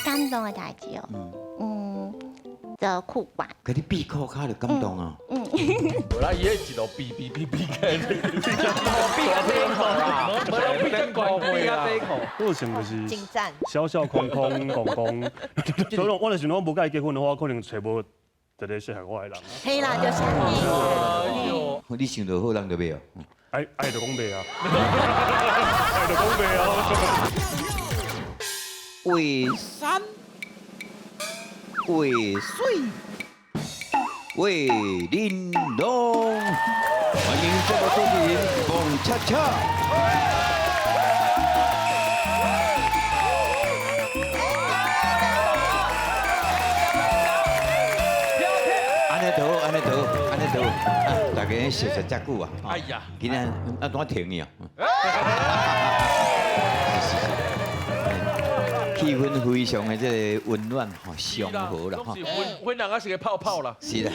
感動的代誌哦。嗯，做褲管。佮你閉褲跤就感動啊！嗯。無啦，伊彼一路比比比比起來，比較底褲啦，無啦，比較懸比較底褲。個性就是小小空空公公，所以我就想講，無佮伊結婚的話，可能揣無一個適合我的人。嘿啦，就是哎喲，你想著好人就袂哦。愛愛就講袂啊，愛就講袂啊。畫山畫水畫玲瓏，歡迎節目主持人王恰恰。按呢倒，按呢倒，按呢倒，大家熟悉遮久啊！哎呀，今仔啊，怎停去啊？是是是，氣氛非常的這個溫暖吼，祥和啦吼。是溫溫人啊，是個泡泡啦。是啦，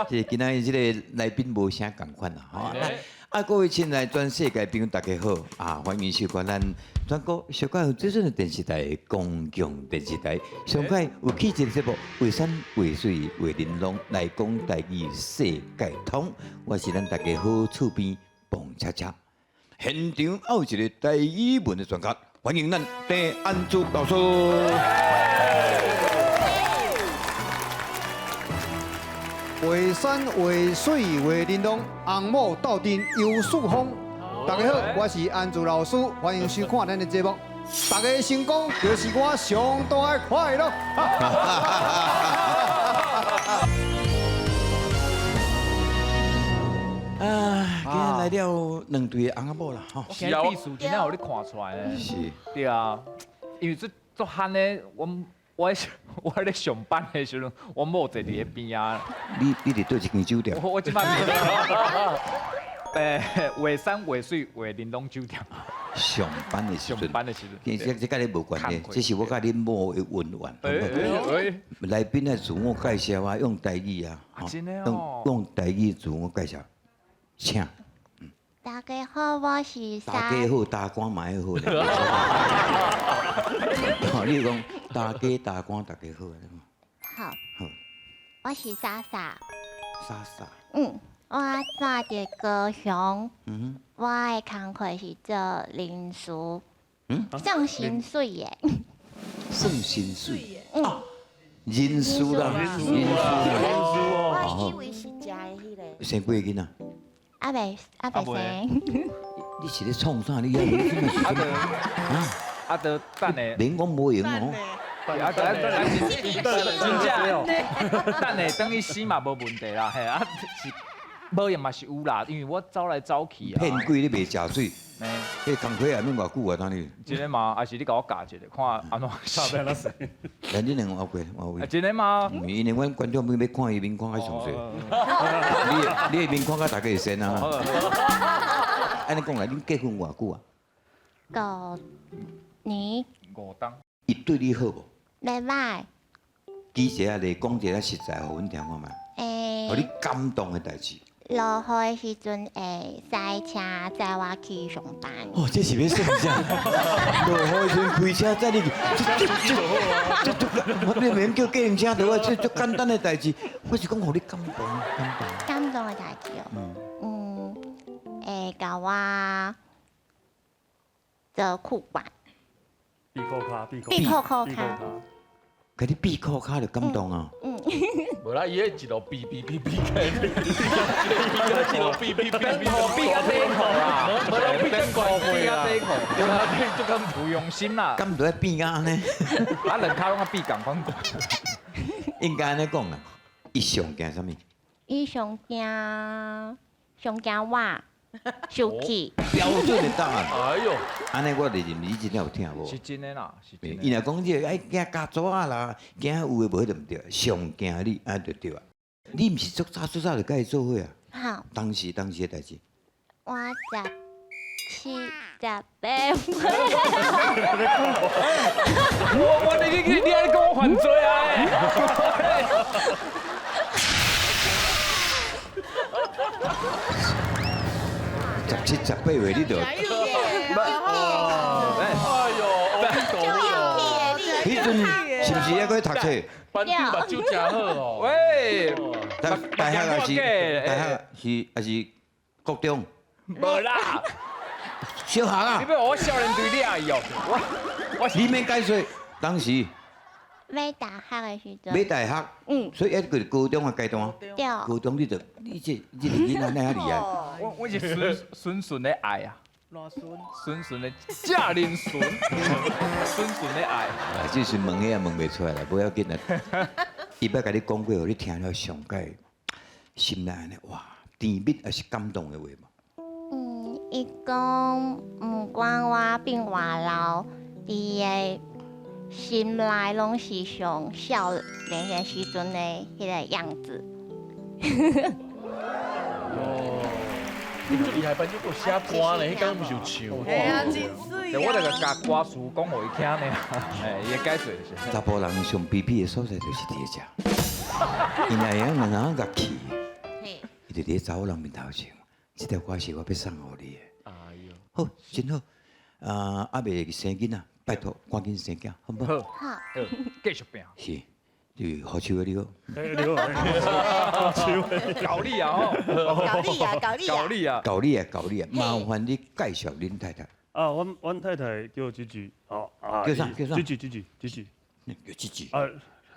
是今仔這個來賓無啥仝款啦吼。啊，各位親愛全世界朋友大家好啊，歡迎收看咱全國小可有水準的電視台公共電視台，上擺有起一個節目，畫山畫水畫玲瓏來講台語世界通，我是咱大家好厝邊彭恰恰，現場還有一個台語文的專家，歡迎咱鄭安珠老師。畫山畫水畫玲瓏，翁某鬥陣遊四方。大家好，我是安珠老師，歡迎收看咱的節目。大家的成功就是我上大的快樂。啊，今日來了兩對翁仔某啦，吼。我今日秘書真正予你看出來咧。是。對啊，因為這足憨的，我我咧上班的時陣，我某坐佇咧邊啊。你佇佗一間酒店？我這擺。畫山畫水畫玲瓏酒店。上班的時陣。上班的時陣。其實這佮你無關係，這是我佮恁某的恩怨。來賓來自我介紹啊，用台語啊。真的哦。用台語自我介紹，請。大家好，我是大家好，大官嘛愛好咧。你講大家大官大家好。好。好。我是莎莎。莎莎。嗯，我住佇高雄。嗯。我的工課是做人事。嗯。算薪水的。算薪水。嗯。人事啦，人事啦。人事哦。我以為是食的彼個。生幾個囡仔？阿未阿未生。你是咧創啥？你啊？啊，就等下。免講無閒哦。啊，等等，真正等下等伊死嘛無問題啦，嘿啊是無閒嘛是有啦，因為我走來走去啊。騙鬼你袂食水，彼工課也免偌久啊，當你。真的嗎？還是你共我教一下，看按怎死？來，你兩個過，我真的嗎？因為阮觀眾朋友欲看伊面看較詳細，你的面看較大家會先啊。按呢講來，恁結婚偌久啊？五年。五冬。伊對你好無？袂歹。舉一個例，講一個實在，予阮聽看覓。欸。予你感動的代誌。落雨的時陣會駛車載我去上班。哦，這是欲算啥？落雨的時陣開車載你去，這這這這，你免叫計程車對無？這足簡單的代誌，我是講予你感動，感動。感動的代誌哦。嗯。會共我做褲管。閉褲跤，閉褲跤。佮你閉褲跤就感動啊！嗯。無啦，伊彼一路比比比比起來，一路比比比比比較底褲啦，無啦，比較懸比較底褲，足咁有用心啦。敢都愛變啊按呢？啊，兩跤攏啊變仝款。應該按呢講啦，伊上驚啥物？伊上驚上驚我生氣。標準的答案。哎喲，按呢我就認為你真正有聽無？是真的啦，是真的。伊若講這個愛驚家族仔啦，驚有的無的就毋對，上驚你按就對啊。你毋是足早足早就佮伊做伙啊？好。當時當時的代誌。我17、18。我你你你按呢講我犯罪啊！ 17、18歲你就，哎呦，彼陣是毋是抑閣讀冊？班長目睭誠好哦。喂，大學還是大學是還是國中？無啦，小學啊。你欲我少年隊掠伊哦？我你免解說，當時。欲大學的時陣。欲大學。嗯。所以抑閣是高中的階段。對。高中你就你這這個囡仔哪遐厲害？我是純純純的愛啊。純純的假靈純，純純的愛。啊，這是問彼也問袂出來啦，無要緊啦。伊捌共你講過，予你聽了上蓋心內按呢哇，甜蜜抑是感動的話無？嗯，伊講毋管我變偌老，佇伊的心內攏是上少年的時陣的彼个樣子。你足厲害，班長閣寫歌呢，彼工毋是有唱。嘿啊，真媠啊！我就共歌詞講予伊聽呢，哎，伊會解說是。查埔人上卑鄙的所在就是佇遮，伊若會曉兩人樂器，伊就佇咧查某人面頭前，這條歌是我欲送予你的。哎喲，好，真好。啊，猶未生囡仔，拜託趕緊生囝，好無？好，好，繼續拼。是。對，好手的你好。你好，好手。搞你啊！吼，搞你啊！搞你啊！搞你啊！搞你啊！搞你啊！麻煩你介紹恁太太。啊，阮太太叫吉吉，哦啊。叫啥？叫啥？吉吉吉吉吉吉。叫吉吉。啊，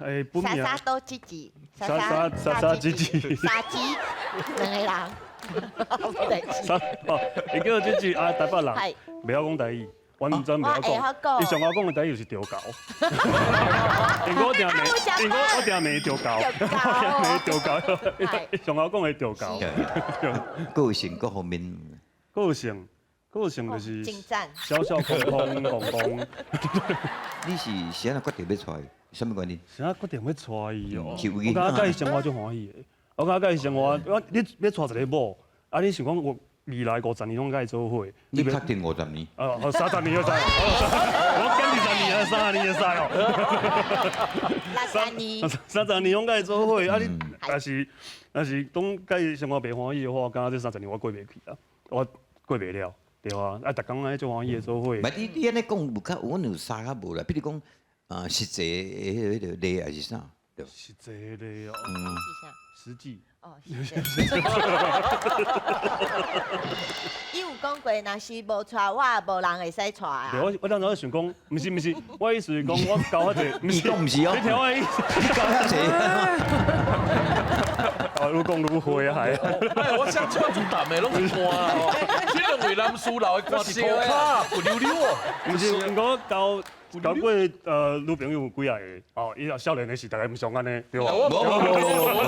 欸，本名。啥啥都吉吉。啥啥啥啥吉吉。啥吉，兩个人。啥？哦，伊叫吉吉啊，台北人，袂曉講台語。我毋知袂曉講，伊上愛講的台語就是著猴。因為我定罵，因為我定罵著猴，罵著猴，伊上愛講的著猴。個性各方面，個性個性就是小小空空公公。你是是按怎決定欲娶伊？啥物原因？是按怎決定欲娶伊哦？我感覺佮伊生活足歡喜的。我感覺佮伊生活，我你欲娶一个某，啊，你想講我？未來50年攏佮伊做伙，你確定50年？哦，30年就使，我減20年啊，30年會使哦。60年，30年攏佮伊做伙，啊你，若是講佮伊生活袂歡喜的話，我感覺這三十年我過袂去啊，我過袂了，對啊，啊，逐工按呢足歡喜的做伙。毋你按呢講有較，阮有啥較無啦？比如講，啊，實際的彼个例抑是啥？實際的例哦，實際。哦，伊有講過，若是無娶我，無人會使娶啊。對，我當時想講，毋是毋是，我意思是講我交遐濟，毋是講毋是哦，你聽我意思，你交遐濟。哦，愈講愈會啊，係。哎，我想這擺做男的攏是汗哦，這兩位男士留的汗佇塗跤，骨溜溜哦。毋是，毋過交交過女朋友有幾仔个，哦，伊若少年的時，大概毋像按呢，對吧？無無無無攏無，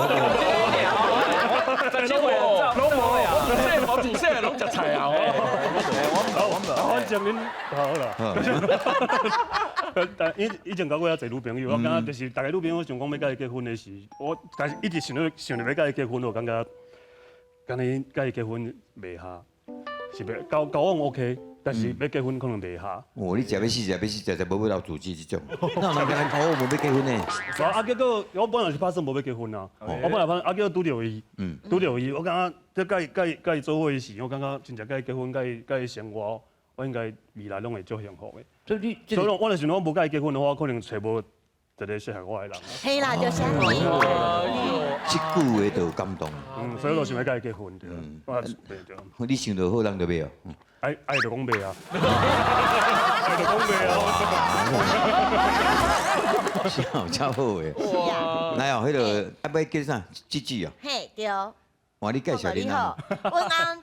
我自細攏食菜啊！我反正恁好啦。但以前交過遐濟女朋友，我感覺就是逐个女朋友想講欲佮伊結婚的時，我但是一直想著想著欲佮伊結婚，我感覺敢若佮伊結婚袂合，是袂交交往 OK，但是欲結婚可能袂合。哦，你食欲死，食欲死，食食無欲留住子這種，哪有人共交往無欲結婚呢？啊，結果我本來是拍算無欲結婚啊，我本來拍算，啊，結果拄著伊，拄著伊，我感覺這佮伊做伙時，我感覺真正佮伊結婚，佮伊生活，我應該未來攏會足幸福的。所以你，所以我就想講，無佮伊結婚的話，可能揣無一個適合我的人。嘿啦，就是按呢。這句話就有感動。嗯，所以我就想欲佮伊結婚。嗯，對對。你想著好人就袂哦。愛愛就講袂啊。愛就講袂啊。真好的。來哦，彼个啊，欲叫啥？姊姊哦。嘿，對。哇，你介紹恁翁。阮翁，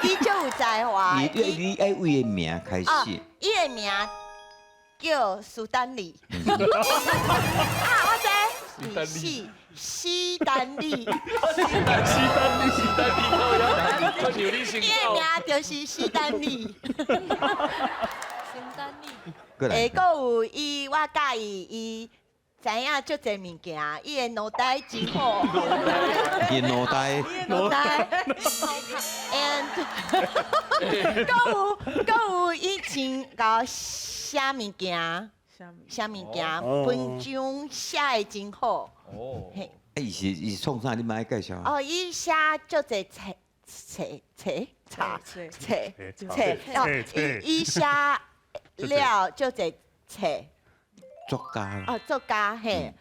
伊足有才華。你愛為伊的名開始。伊的名叫蘇丹利。啊，我知。是史丹利。史丹利，史丹利，伊的名就是史丹利。史丹利。欸，閣有伊，我佮意伊知影足濟物件，伊的腦袋真好。伊腦袋。腦袋。And，閣有以前共寫物件，寫物件，文章寫得真好。哦。嘿。伊是伊是創啥？你嘛愛介紹。哦，伊寫足濟冊冊冊冊冊冊，哦，伊寫了足濟冊。作家啦。哦，作家嘿，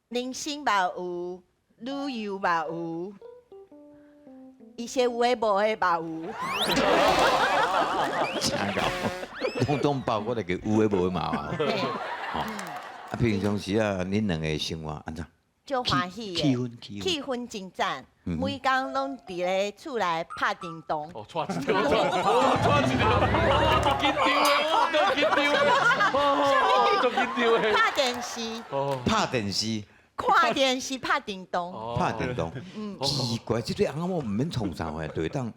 人生嘛有，旅遊嘛有，一些有的無的嘛有。真𠢕，攏總包括那個有的無的嘛。吼，啊，平常時啊，恁兩个生活按怎？足歡喜的，氣氛氣氛氣氛真讚，每工攏佇咧厝內拍電動。哦，掣一條，我掣一條，我足緊張的，我足緊張的，足緊張的。拍電視。拍電視。看電視，拍電動。拍電動。奇怪，這對翁仔某毋免創啥貨，就會當。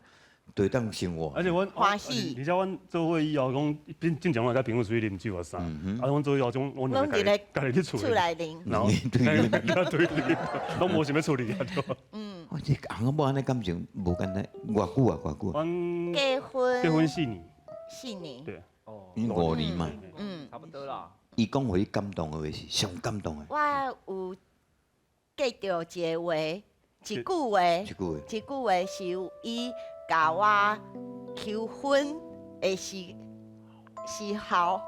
對當生活，而且阮歡喜，而且阮做伙以後，講進前我佮朋友出去啉酒啊啥，啊，阮做伙以後，種阮兩个家己佇厝內啉，然後對對，攏無想欲處理啊，對。嗯，我這翁仔某按呢感情無簡單，偌久啊，偌久。阮結婚結婚四年，四年，對，哦，五年嘛，嗯，差不多啦。伊講予你感動的話是上感動的。我有記著一個話，一句話，一句話，一句話是伊共我求婚的時候，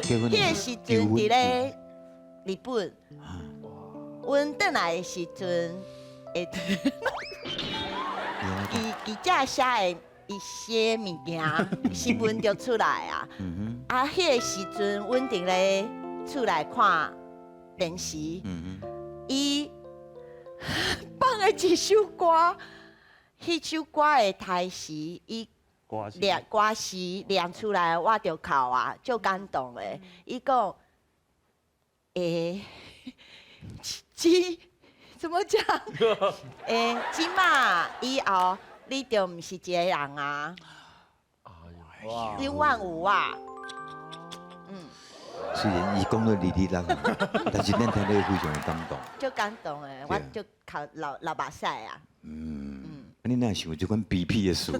彼个時陣佇咧日本，阮轉來的時陣，會記者寫的一些物件，新聞就出來啊。啊，彼個時陣，阮佇咧厝內看電視，伊放的一首歌。彼首歌的台詞，伊念歌詞念出來，我就哭啊，足感動的。伊講，欸，怎麼講？欸，這馬以後你就毋是一个人啊，永遠有我。嗯。雖然伊講得哩哩啦啦，但是咱聽了非常的感動。足感動的，我就哭流流目屎啊。嗯。你哪想這款卑鄙的事？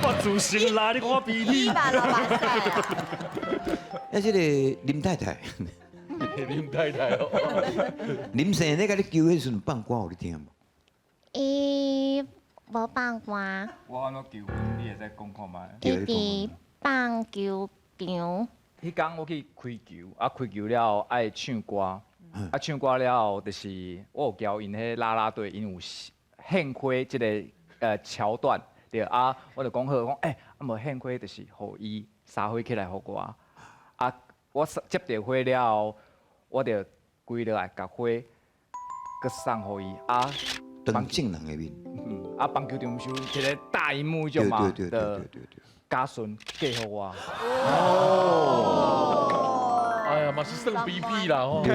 我自信啦，你講我卑鄙。你嘛流目屎啊！啊，這個林太太，林太太哦，林生咧共你求婚時陣放歌予你聽無？伊無放歌。我按怎求婚，你會使講看覓？伊佇棒球場。彼工我去開球，啊開球了後愛唱歌，啊唱歌了後就是我有交𪜶彼啦啦隊，𪜶有獻花這个橋段，對啊，我就講好講，欸，啊無獻花就是予伊撒花起來予我，啊我接著花了後，我就跪落來共花閣送予伊，啊當眾人的面，啊棒球場毋是有一个大螢幕彼種嘛，對對對對對對，家順寄予我。哦，哎呀，嘛是算卑鄙啦吼。這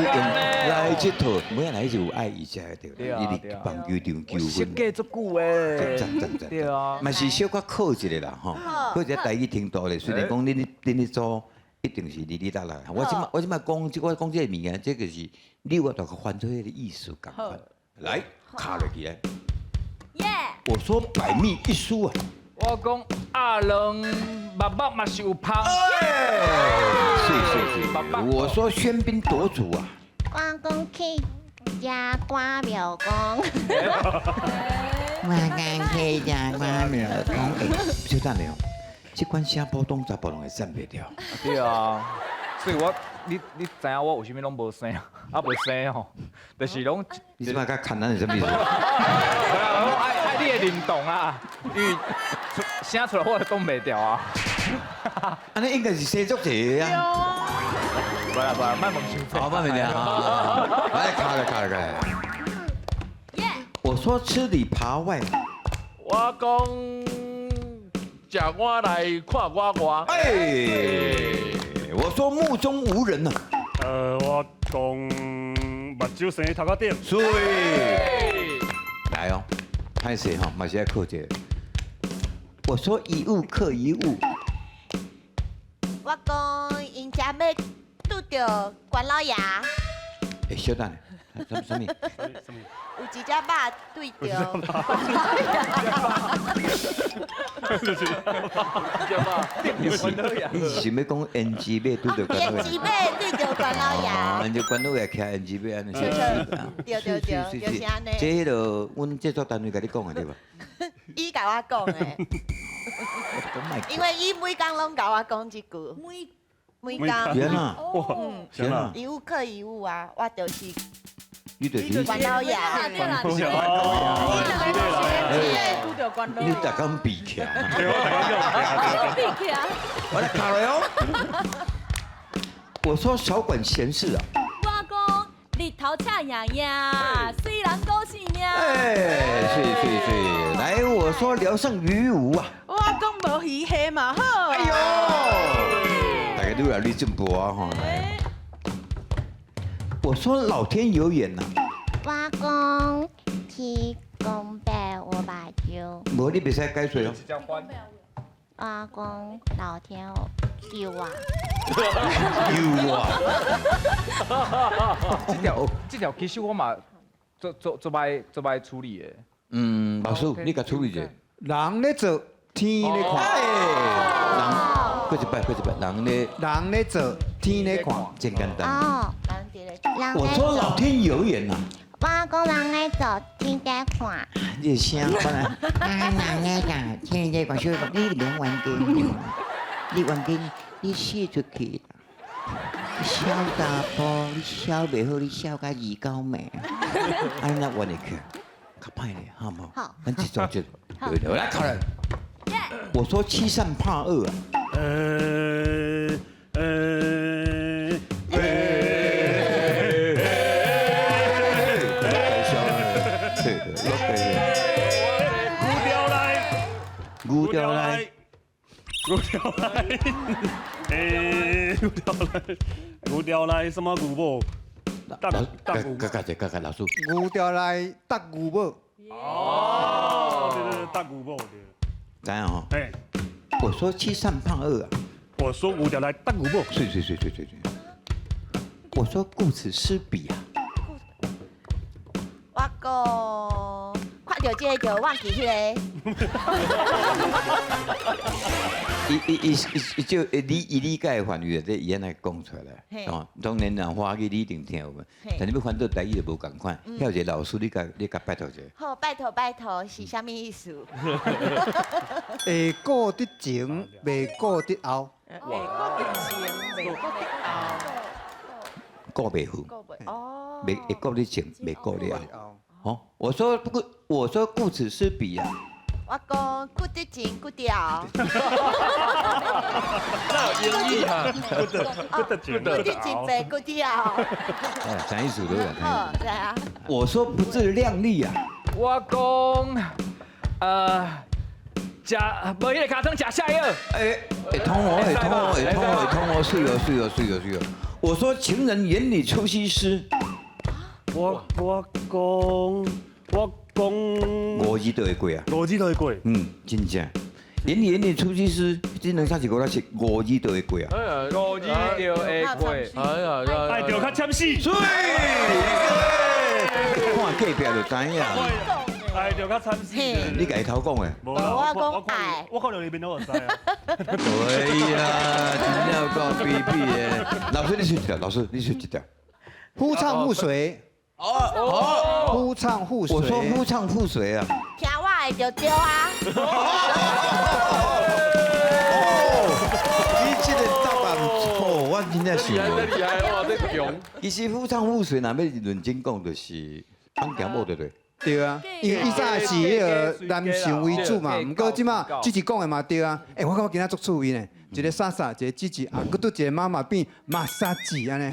種來這套，每來是有愛意才會對，伊佇棒球場求婚。設計足久的。讚讚讚。對啊。嘛是小可考一下啦吼，考一下台語程度咧。雖然講恁咧組一定是哩哩啦啦，我這擺講這我講這個物件，這個是你有法度翻出彼个意思仝款。來，卡落去來。我說百密一疏啊。我講阿龍目目嘛是有芳。是是是。我說喧賓奪主啊。我講去食關廟公。我講去食關廟公。小等下哦，這款聲波當查埔人會讚袂著。對啊，所以我你知影我為啥物攏無生啊？啊袂生吼，就是攏。你這擺較困難是啥物意思？愛你的靈動啊，因為聲出來我就擋袂牢啊。按呢應該是生足濟啊。無啦無啦，莫問傷濟。好，莫問啊。來，卡來卡來卡來。我說吃裡扒外。我講食我來看我外。哎，我說目中無人啊。我講目睭生佇頭殼頂。水。來哦，歹勢吼，嘛是愛靠這個。我說一物克一物。我講𪜶遮欲拄著關老爺。欸，小等下，啥物？有一隻肉對著關老爺。你是想欲講胭脂馬拄著關老爺？胭脂馬對著關老爺。哦，就關老爺騎胭脂馬按呢。對對對，就是按呢。這彼个阮製作單位共你講的對吧？伊共我講的。因為伊每工攏共我講這句，每工。天啊！天啊！一物克一物啊，我就是。你就是關老爺。你逐工比起來。比起來。我來卡來哦。我說少管閒事啊。我講日頭赤炎炎，水人顧性命。哎，是是是，來，我說聊勝於無啊。我講無魚蝦嘛好。哎呦，大家都來你進步啊吼。我說老天有眼吶。我講天公伯有目睭。無你袂使解說哦。我講老天有啊。有啊。這條其實我嘛做做做歹做歹處理的。嗯，老師你共處理者。人咧做，天咧看。人，過一擺，過一擺，人咧做，天咧看，真簡單。哦。我說老天有眼吶。我講人咧做，天在看。你的聲本來。啊，人咧做，天在看，所以講你免冤家，你冤家，你死出去，痟查埔，你痟袂好，你痟甲二九暝，啊，你若冤會去，較歹咧，好無？好。咱這種就對對，來考人。我說欺善怕惡啊。牛掉來，牛掉來，欸，牛掉來，牛掉來什麼牛母？大大嘎嘎嘎嘎老師。牛掉來搭牛母。哦，對對對，搭牛母對。知影吼？哎，我說欺善怕惡啊。我說牛掉來搭牛母。是是是是是是。我說顧此失彼啊。我講看到這個就忘記彼個。伊伊伊伊就你伊理解的範圍內底，伊按呢講出來。哦，當然啦，華語你一定聽有無？但你欲翻做台語就無仝款。遐有一個老師，你共拜託一下。好，拜託拜託，是啥物意思？會顧得前，袂顧得後。會顧得前，袂顧得後。顧袂好。哦。袂會顧得前，袂顧得後。哦，我說不顧，我說顧此失彼啊。我講顧得前，顧得後。那有英語哈？顧得前，顧得前，袂顧得後。哎，啥意思都有。好，對啊。我說不自量力啊。我講，食無彼個尻川食瀉藥。哎，會通哦，會通哦，會通哦，會通哦，水哦，水哦，水哦，水哦。我說情人眼裡出西施。我講我講五字都會過啊，五字都會過。嗯，真正。眼裡眼裡出西施，這兩三字五六七，五字都會過啊。五字就會過。哎呀，愛著較慘死。水。看隔壁就知影。愛著較慘死。你家己頭講的。無我講愛。我看著伊面我就知啊。對呀，真正有夠卑鄙的。老師你說一條，老師你說一條。夫唱婦隨。哦，夫唱婦隨。我說夫唱婦隨啊。聽我的就對啊。你這個答案錯，我真正想無。厲害哦，這強。其實夫唱婦隨，若欲認真講，就是翁行某對不對？對啊，因為以前是彼個男性為主嘛，毋過這馬姊姊講的嘛對啊。欸，我感覺今仔足趣味呢，一個莎莎，一個姊姊，啊，閣拄一個媽媽變馬莎姊按呢。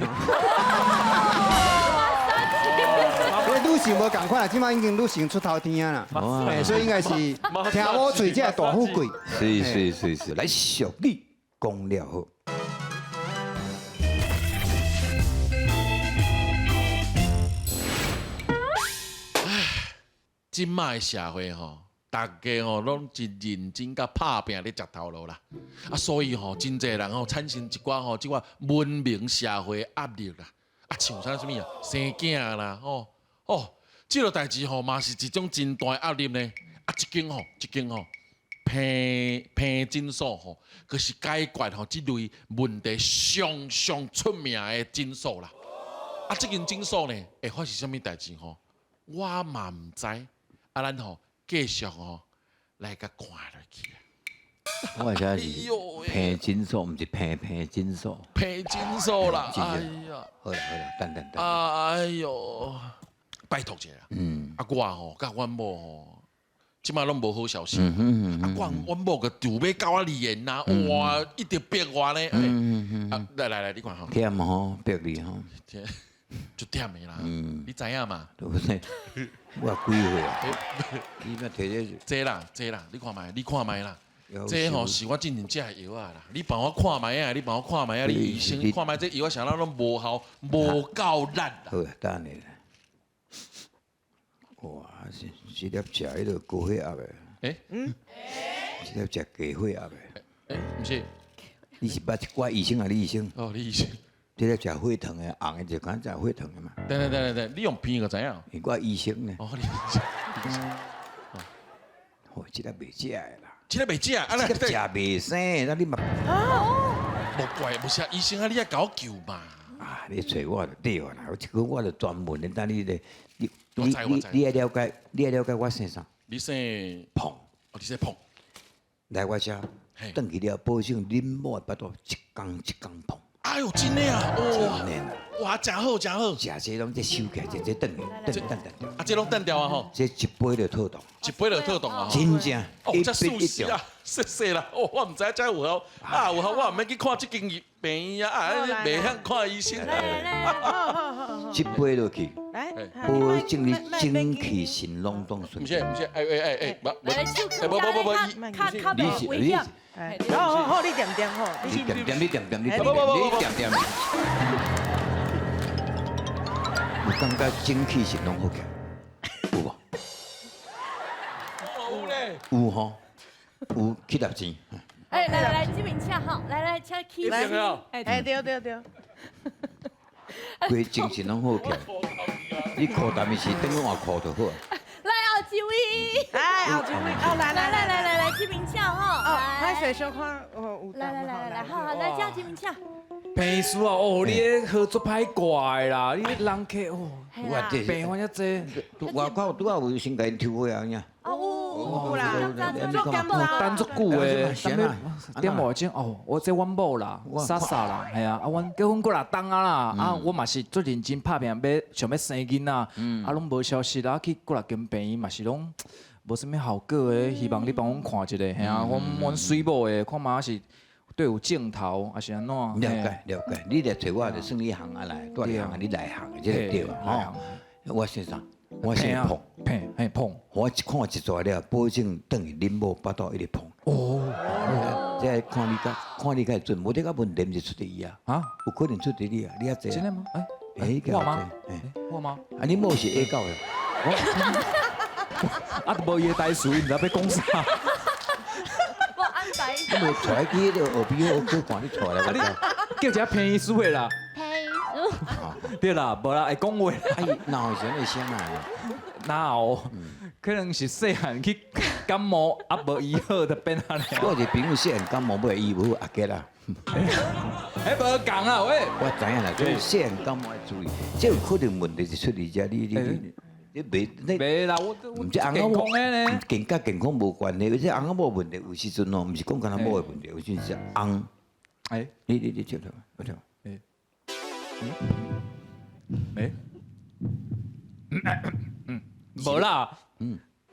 女性無仝款啦，這馬已經女性出頭天啊啦，所以應該是聽某喙才會大富貴。是是是是，來俗語講了好。這擺的社會吼，大家吼攏真認真佮拍拚咧食頭路啦，啊，所以吼真濟人吼產生一寡吼這寡文明社會壓力啦，啊，像啥啥物啊，生囝啦，吼。哦，這個代誌吼嘛是一種真大的壓力呢。啊，這間吼，這間吼，彭診所吼，閣是解決吼這類問題上上出名的診所啦。啊，這間診所呢，會發生啥物代誌吼？我嘛毋知。啊，咱吼繼續吼來共看落去。我这是平诊所，毋是平平诊所。平诊所啦，哎呀，好啦好啦，等等等。哎呦，拜託一下。嗯。啊，我吼，佮阮某吼，這擺攏無好消息。啊，我阮某閣就欲佮我離緣啦，哇，一直逼我呢。啊，來來來，你看吼。忝吼，逼你吼。就忝的啦。你知影嘛？我幾歲啊？你欲提這？這啦這啦，你看覓，你看覓啦。這吼是我進前食的藥仔啦，你幫我看覓啊，你幫我看覓啊，你醫生看覓這藥仔啥攏無效，無夠力啦。好，等下。哇，是這粒食彼个高血壓的。欸？嗯。這粒食低血壓的。欸，毋是。你是捌一寡醫生啊？李醫生。哦，李醫生。這粒食血糖的，紅的就敢食血糖的嘛。等等等等，你用片就知影。因為我醫生呢。哦，你醫生。哦，這粒袂食的啦。這粒袂食，啊，這粒食袂生，那你嘛？無怪，無是啊，醫生啊，你愛共我救嘛？啊，你揣我就對啦，我這個我就專門的，等你咧，你你你愛了解，你愛了解我姓啥？你姓彭。哦，你姓彭。來我遮，轉去了，保證恁某的腹肚一工一工膨。哎呦，真的啊！哇，哇，真好，真好。食這攏這收起來，這這轉去，轉轉轉啊，這攏轉掉啊吼！這一杯就套動，一杯就套動啊！真正，哦，這事實啊，謝謝啦。哦，我毋知這有效，啊有效，我毋免去看這間病院啊，啊，袂曉看醫生。一杯落去，保證你精氣神攏總順。毋是毋是，哎哎哎哎，無無無無無，你是你是。好好好，你點點好。你點點，你點點，你點點，你點點。有感覺精氣神攏好起來，有無？有咧。有吼，有去沓錢。哎，來來來，這邊請吼，來來請起。哎，對對對。規精神攏好起來，你苦淡是等於換苦就好。來後一位，來後一位，哦，來來來來來來，這邊請吼。哦，歹勢小看，哦，有。來來來來來，好好，來請這邊請。彭醫師啊，哦，你彼號足歹掛的啦，你人客哦，病患遐濟。外口拄仔有先共𪜶抽血啊，影。哦，有有啦，做檢查等足久的，點外鐘哦，我這阮某啦，莎莎啦，係啊，啊，阮結婚幾若冬啊啦，啊，我嘛是足認真拍拼，欲想欲生囡仔，啊，攏無消息啦，去幾若間病院嘛是攏無啥物效果的，希望你幫阮看一下，嘿啊，阮阮媠某的，看覓是對有症頭，還是按怎？了解了解，你來揣我就算你行啊來，蹛佇行啊，你內行的這個對啊，吼，我先生。我姓彭，嘿彭，我一看一撮了，保證轉去恁某腹肚一直膨。哦，這看你較看你較準，無這個問題毋是出佇伊啊，啊，有可能出佇你啊，你較濟。真的嗎？哎，我嗎？我嗎？啊，你某是 A 狗的。啊，無伊的代誌，伊毋知欲講啥。無安排。你無帶去彼个後壁，我叫看你帶來。叫一下彭醫師的啦。對啦，無啦，會講話。哎，鬧是按呢聲啊？鬧，可能是細漢去感冒，啊無醫好就變按呢。我有一個朋友細漢感冒，尾醫無好阿杰啦。欸，無仝啊喂。我知影啦，所以細漢感冒要注意，這有可能問題是出佇遮，你你你你袂你袂啦，我毋是翁仔某健佮健康無關係，這翁仔某問題有時陣哦，毋是講干焦某的問題，有時陣是翁。欸，你你你接頭，我聽。欸，無啦，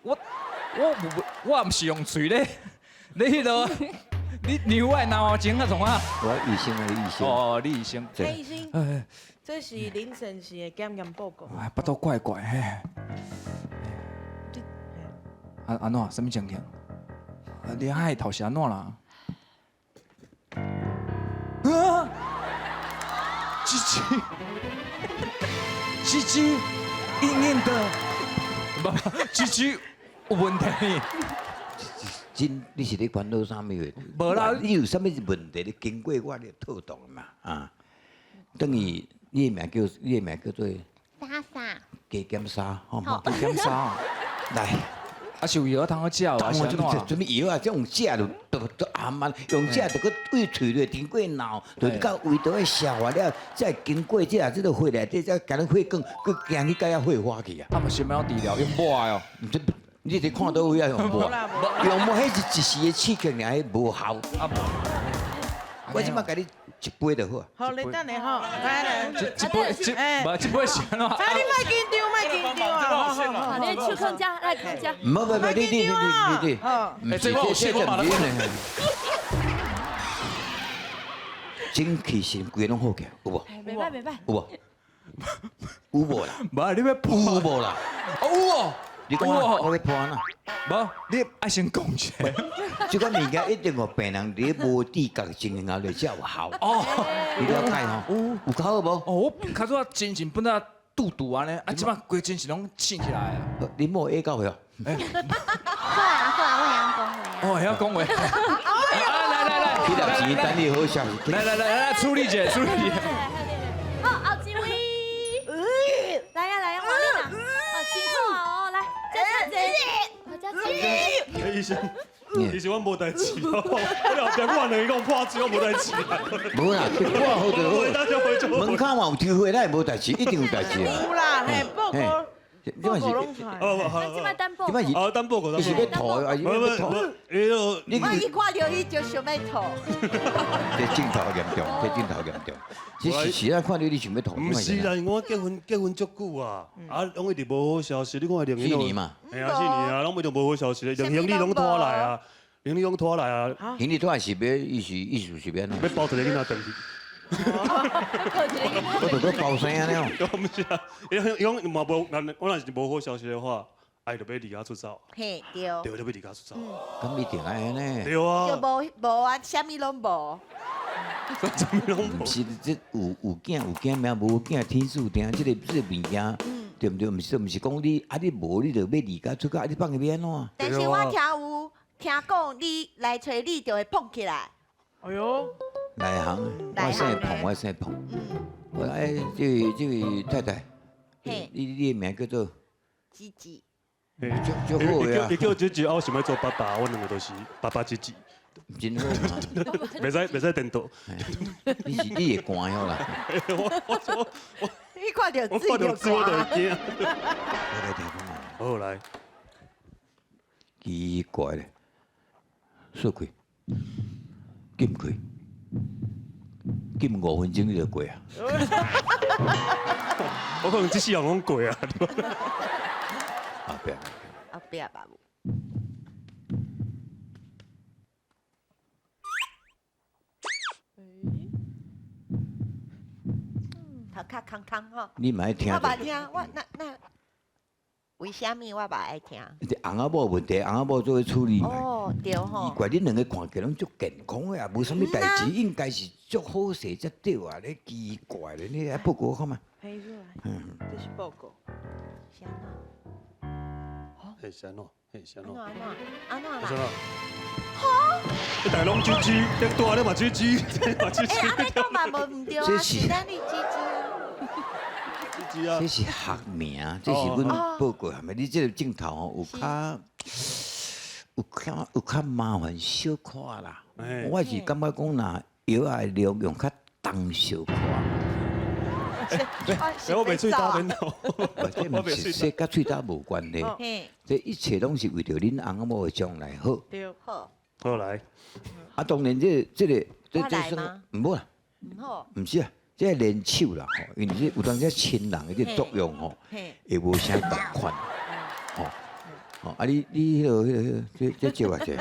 我我我毋是用喙咧，你彼落，你你我腦前啊創啊？我醫生啊，醫生。哦，你醫生。醫生，這是林先生的檢驗報告。哎，腹肚怪怪嘿。啊按怎？啥物情形？啊，你遐頭是按怎啦？啊！雞雞，雞雞硬硬的，不，雞雞有問題。真，你是咧煩惱啥物話？無啦，你有啥物問題？你經過我，你就套動嘛啊。等於你的名叫，你的名叫做莎莎。加減沙，好無？加減沙，來。啊是有藥通好食哦，啊是按怎？什麼藥啊？這用食就都都暗啊，用食就閣對喙內經過腦，就到胃道的消化了，再經過這啊這个血內底，再共你血管，閣行去到遐血化去啊。啊，嘛是欲按怎治療？用抹的哦。這你伫看佗位啊用无？用无，彼是一时的刺激尔，彼无效。我这摆共你一杯就好。好，你等下吼，来来。一杯，一，无一杯是按怎？啊，你莫紧张，莫紧张啊！好，你手囥遮，来囥遮。唔好，唔好，你你你你你，欸，这我有试过嘛？精气神规个拢好起，有无？袂歹袂歹。有无？有无啦？无，你欲破有无啦？有哦。你讲我欲破按怎？无，你爱先讲一下。这款物件一定予病人伫无知觉情形下才有效。哦，你了解吼？有较好无？哦，我较早精神本来拄拄按呢，啊，这摆规精神拢醒起来啊。你某会到未哦？好啊好啊，我会晓讲话。哦，会晓讲话。来来来，彼粒钱等你好消息。来来来来，处理一下，处理一下。好，后一位。来呀来呀，王丽娜，好辛苦哦，来，加请坐，加请。医生，其实我无代志哦，我后壁我两个讲破水，我无代志。无啦，破好就好。门口嘛有抽血，哪会无代志？一定有代志啊。有啦，嘿，报告。报告拢出来。哦，好。这摆等报告。哦，等报告。伊是欲吐，还是欲吐？我一看著伊就想欲吐。这镜头严重，这镜头严重。其实是咱看著你想欲吐。毋是啦，我结婚结婚足久啊，啊，拢一直无好消息。你看连四年嘛。嘿啊，4年啊，拢一直无好消息，连行李拢拖来啊，行李拢拖来啊。行李拖来是欲意思意思是欲按怎？欲包一个囡仔转去。我就阁包生了。毋是啊，伊讲嘛无，我若是无好消息的话，爱就欲离家出走。嘿，对。对，就欲离家出走。咁一定爱按呢。对啊。就无无啊，啥物拢无。啥物拢无。毋是，这有有囝有囝命，无囝天注定。这个这个物件，对毋对？毋是毋是讲你啊，你无你就欲离家出走，啊你放伊欲按怎？但是我听有听讲，你来揣你就会膨起来。哎哟。内行，我姓彭，我姓彭。我哎，这位这位太太，你你的名叫做？姊姊。足足好的啊！伊叫姊姊，我想欲做爸爸，我两个都是爸爸姊姊。真好嘛！袂使袂使颠倒。你是你会寒哟啦！我我我。你看著水就我看著水我就会惊。我来听看觅。好来。奇怪咧，锁开，禁开。禁5分钟你就过啊！我可能这世人拢过啊。后壁。后壁吧。头壳空空吼。你嘛爱听？我嘛听，我那那为啥物我嘛爱听？这翁仔某问题，翁仔某做伙处理嘛。哦，对吼。奇怪，恁两个看起来拢足健康的啊，无啥物代志，应该是足好势才对啊。你奇怪咧，你来报告看觅。嗯，这是报告。是按怎？嘿，是按怎？嘿，是按怎？按怎？按怎啦？哈！你大家拢吱吱，你大咧嘛吱吱，这嘛吱吱。欸，按呢讲嘛无毋对啊，是咱你吱吱啊。这是学名，这是阮报告系咪？你这个镜头吼有较有较有较麻烦小可啦。我是感觉讲，若药仔的量用较重小可。我袂喙焦免头。这毋是，这佮喙焦无关系。这一切拢是为著恁翁仔某的将来好。对，好。好来。啊，当然这这个这这算毋好啦。毋好。毋是啊。这练手啦，吼，因为这有当时亲人的这个作用吼，会无啥仝款，吼，吼，啊你你彼个彼个这这借偌济？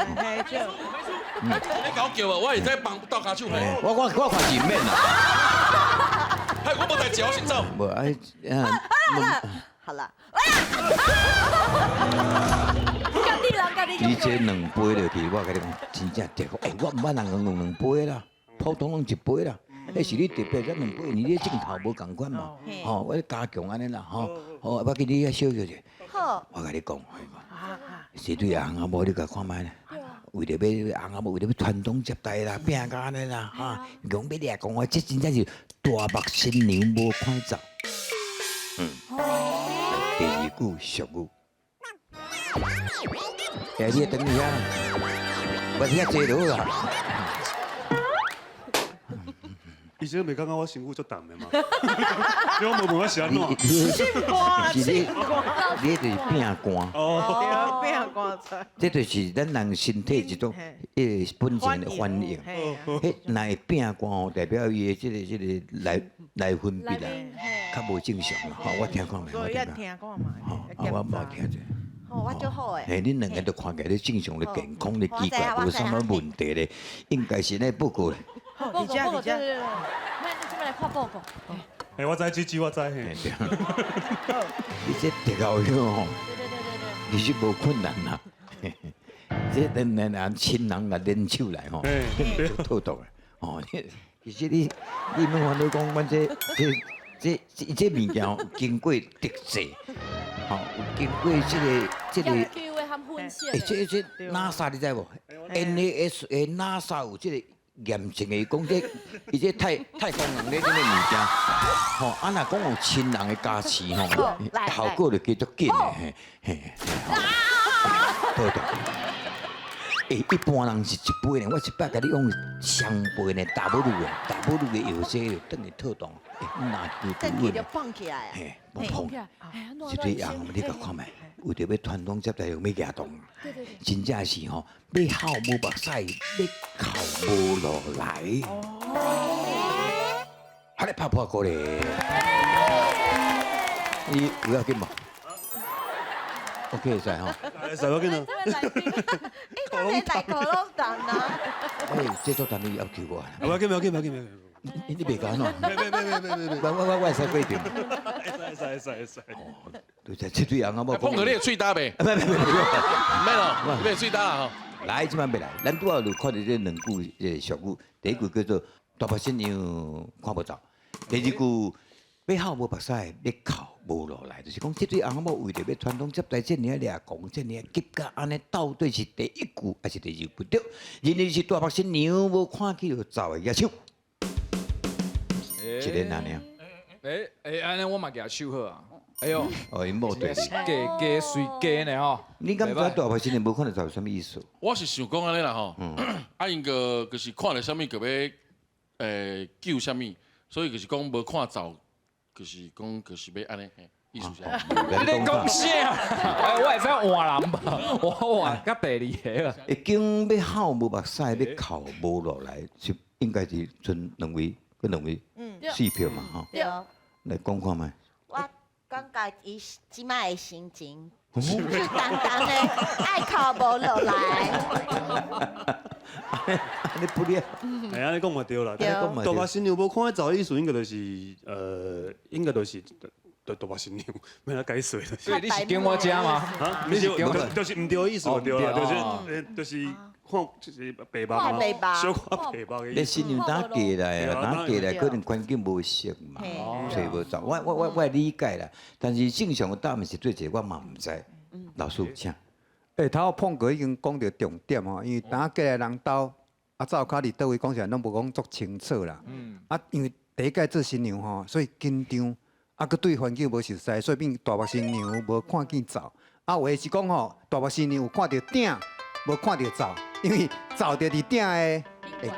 你搞叫啊！我会使帮斗跤手。我我我看是免啦。嘿，我无代志，我先走。无哎，好了。你这两杯落去，我共你讲，真正特好。欸，我毋捌人讲用两杯啦，普通拢一杯啦。彼是你特别才两杯，你这镜头无仝款嘛？吼，我加强按呢啦，吼，好，我叫你遐小叫者。好。我共你讲，是对翁仔某，你共看觅咧。为著欲翁仔某，为著欲传宗接代啦，拼甲按呢啦，哈，讲欲掠讲我这真正是大目新娘无看走。嗯。第二句俗语。欸，你等一下，我遐坐就好啦。医生袂感觉我身躯足重的嘛？你讲无问我是按怎？是你，你就是变寒。哦，对，拼汗出来。這就是咱人身體一種一個本性的反應。彼若會變汗吼，代表伊的這個內分泌啦，較無正常啦。吼，我聽看覓，我聽看。吼，啊，我無聽者。吼，我足好的。嘿，恁兩个都看起來咧正常咧健康咧奇怪，無啥物問題咧，應該是咧報告咧。報告報告，對對對，來，你這邊來看報告。嘿，我知，這句我知。嘿。你這特高樣吼，其實無困難啦。這咱咱咱親人來聯手來吼，就妥當的。哦，其實你你免煩惱講，阮這這這這這物件經過特製。吼，有經過這個，欸，這這 NASA 你知無？NASA NASA 有這個驗證的，講這伊這太太空人咧這個物件，吼，啊若講有親人的加持吼，效果就加足緊的，嘿，嘿，對對。欸，一般人是一杯呢，我一擺共你用雙倍呢，double 的，double 的藥劑就轉去套動，欸，拿去就放起來啊！嘿，無碰。這對翁，你共看覓？為著欲傳宗接代，欲舉動，真正是吼，欲哭無目屎，欲哭無路來。好咧，拍破鼓咧。你有要緊無？OK，會使吼。會使無緊啊。你來口攏等啊！欸，這組單你要求我。無要緊，無要緊，無要緊，無要緊。你你袂講喏？袂袂袂袂袂袂。我我我會使規定。會使會使會使。對，這對翁仔某。碰哥，你會喙焦袂？唔唔唔，免咯，你袂喙焦啊吼。來，這擺袂來。咱拄仔就看著這兩句這個俗語，第一句叫做大白新娘看無走，第二句欲哭無目屎，欲哭無路來，就是講這對翁仔某為著欲傳宗接代，這爾掠狂，這爾急甲按呢，到底是第一句還是第二句對？認為是大白新娘無看見著走的舉手。一个按呢？欸欸，按呢我嘛舉手好啊。哎喲，哦，𪜶某對。加加隨加呢吼。你感覺大白新娘無看著走是啥物意思？我是想講按呢啦吼，啊𪜶個就是看著啥物就欲救啥物，所以就是講無看走，就是講就是欲按呢，意思是。你咧講啥？哎，我會使換人吧？我換佮第二個。會經欲哭無目屎，欲哭無路來，是應該是賰兩位，閣兩位，四票嘛吼。對。來講看覓。我感覺伊這擺的心情，是淡淡的愛哭無落來。你不了。哎，按呢講嘛對啦。大白新娘無看走的意思，應該就是應該就是大白新娘，欲按怎解釋？所以你是跟我食嗎？啊，你是就是毋對的意思就對啦，就是看就是白目嘛，小可白目的意思。你新娘打過來啊，打過來可能環境無熟嘛，揣無走。我會理解啦，但是正常的答案是對一個，我嘛毋知。老師，請。欸，頭碰哥已經講著重點吼，因為當過來人兜，啊灶跤佇佗位講起來攏無講足清楚啦。啊，因為第一擺做新娘吼，所以緊張，啊，閣對環境無熟似，所以變大目新娘無看見灶。啊，有的是講吼，大目新娘有看著鼎，無看著灶，因為灶就佇鼎的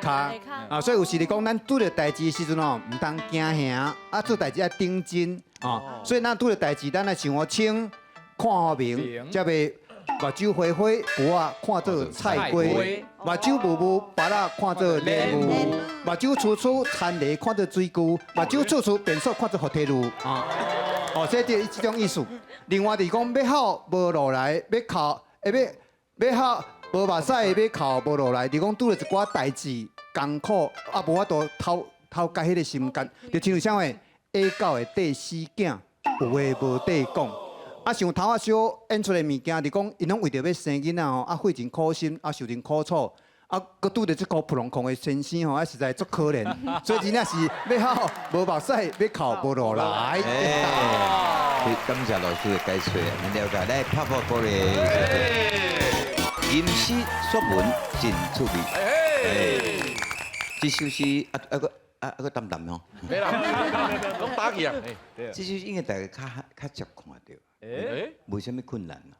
下跤。啊，所以有時咧講，咱拄著代誌的時陣吼，毋通驚嚇，啊，做代誌愛認真，哦。所以咱拄著代誌，咱愛想予清，看予明，才袂目睭花花，脯仔看做菜瓜；目睭霧霧，芭樂看做蓮霧；目睭粗粗，田螺看做水龜；目睭處處，便所看做伏天爐。啊，哦，這這這種意思。另外就是講，欲哭無路來，欲哭，欸，欲欲哭無目屎，欲哭無路來，就講拄著一寡代誌艱苦，啊，無法度偷偷改彼个心肝，就親像啥物，下狗會綴死囝，有話無得講。啊，像頭仔小演出的物件，就講𪜶攏為著欲生囡仔吼，啊費盡苦心，啊受盡苦楚，啊，閣拄著這個普龍空的先生吼，啊實在足可憐，所以真正是欲哭無目屎，欲哭無路來。感謝老師的解說，咱了解。來拍破鼓咧，吟詩作文真趣味。這首詩啊啊個啊啊個淡淡吼。沒啦，攏打起啊。這首詩應該大家較較常看著。欸，無啥物困難啦。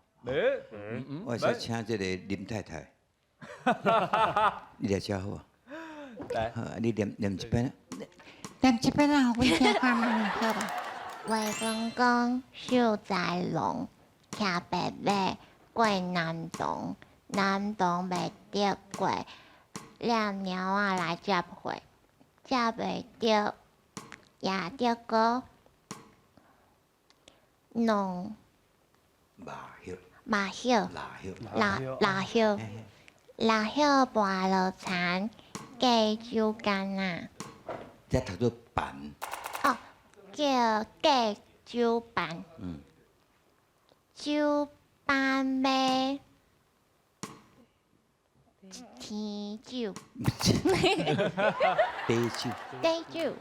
我會使請這個林太太，你來遮好啊。來，你念念一遍。念一遍啊，我聽看覓好吧？魏公公、秀才郎，騎白馬，过南投，南投袂得过，掠猫仔来接货，接袂著，也得阁弄麻叶，麻叶，辣叶，辣叶，辣叶跋落田，过酒干仔。这读做板。哦，叫过酒板。酒板买甜酒。茶酒。茶酒。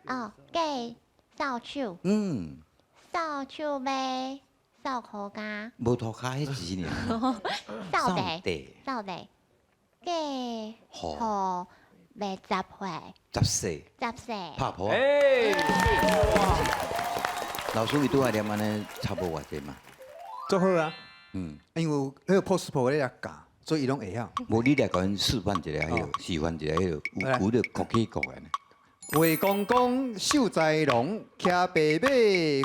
哦，过扫帚。扫帚买扫涂跤。无涂跤，彼是尔。扫地。扫地。过予袂十岁。十岁。十岁。拍破。老师伊拄仔念按呢，差无偌济嘛。足好啊。因为彼个 possible 咧教，所以伊拢会晓。无你来共𪜶示范一下，彼个示范一下，彼个有有咧国语国的呢。魏公公秀才郎，骑白马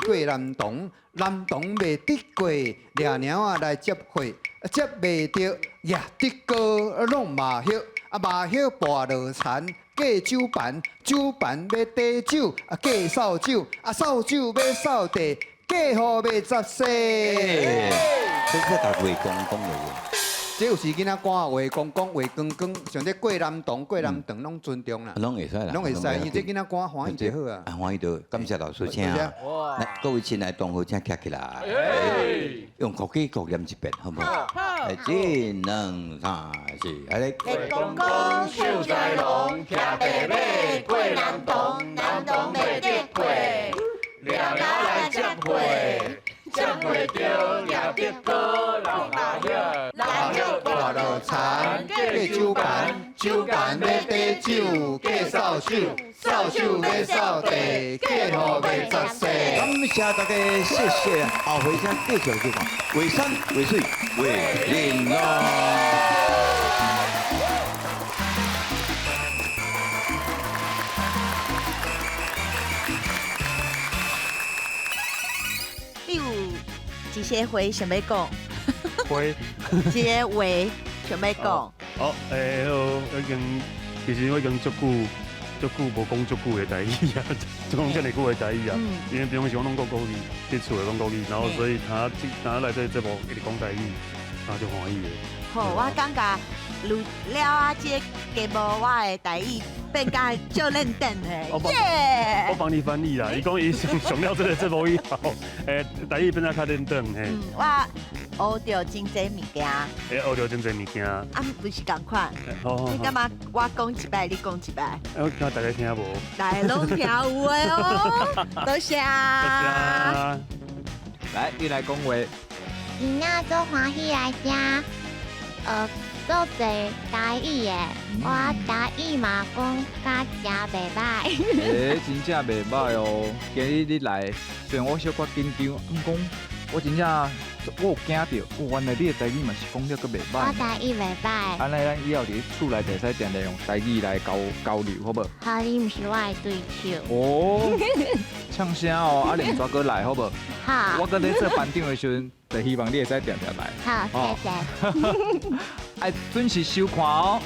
过南唐，南唐袂得过，掠猫仔来接货，接袂著，也得过弄麻叶，啊麻叶跋落田，过酒盘，酒盘欲缀酒，啊过扫帚，啊扫帚欲扫地，过予袂十岁。这是甲魏公公的。这有时囡仔歌，魏公公、魏公公，像这过南唐、过南唐，拢尊重啦，拢会使啦，拢会使，因为这囡仔歌欢喜就好啊。啊，欢喜就感谢老师请。来，各位亲爱的同学，请站起来，用国语国念一遍，好不好？来，一、两、三、四，来。魏公公，秀才郎，骑白马过南唐，南唐袂得过，掠猫来接货，接袂著，掠得过，老麻叶，老叶跋落田，过酒盘，酒盘欲缀酒，过扫帚，扫帚欲扫地，过予袂十岁。感谢大家，谢谢。后回请继续收看，为山为水为玲珑。你有一些话想欲讲？话，一个话想欲讲。好，好，已经，其实我已经足久，足久无讲足久的台语啊，讲遮尔久的台语啊。因为平常时我拢讲国语，伫厝内讲国语，然后所以他他来这节目一直讲台语，然后就欢喜的。好，我感觉录了啊，这个节目我的台语变甲足认真的。耶！我帮你翻译啦，伊讲伊上上了这个节目以后，台语变得较认真嘿。我学著真济物件。学著真济物件。啊，不是仝款。你感觉我讲一摆，你讲一摆？我惊大家听无。大家拢听有的哦，多谢。多谢。来，你来讲话。囡仔足欢喜来遮学足济台语的，我台语嘛讲甲真袂歹。真正袂歹哦。今日你来，虽然我小可紧张，毋过我真正我有惊著，哦，原来你的台语嘛是讲得阁袂歹。我台语袂歹。按呢，咱以后伫厝内底使定定用台语来交交流，好无？好，你毋是我的对手。哦，呛声哦，啊，连续阁来，好无？好。我阁咧做班长的时阵，就希望你会使定定来。好，谢谢。爱准时收看哦。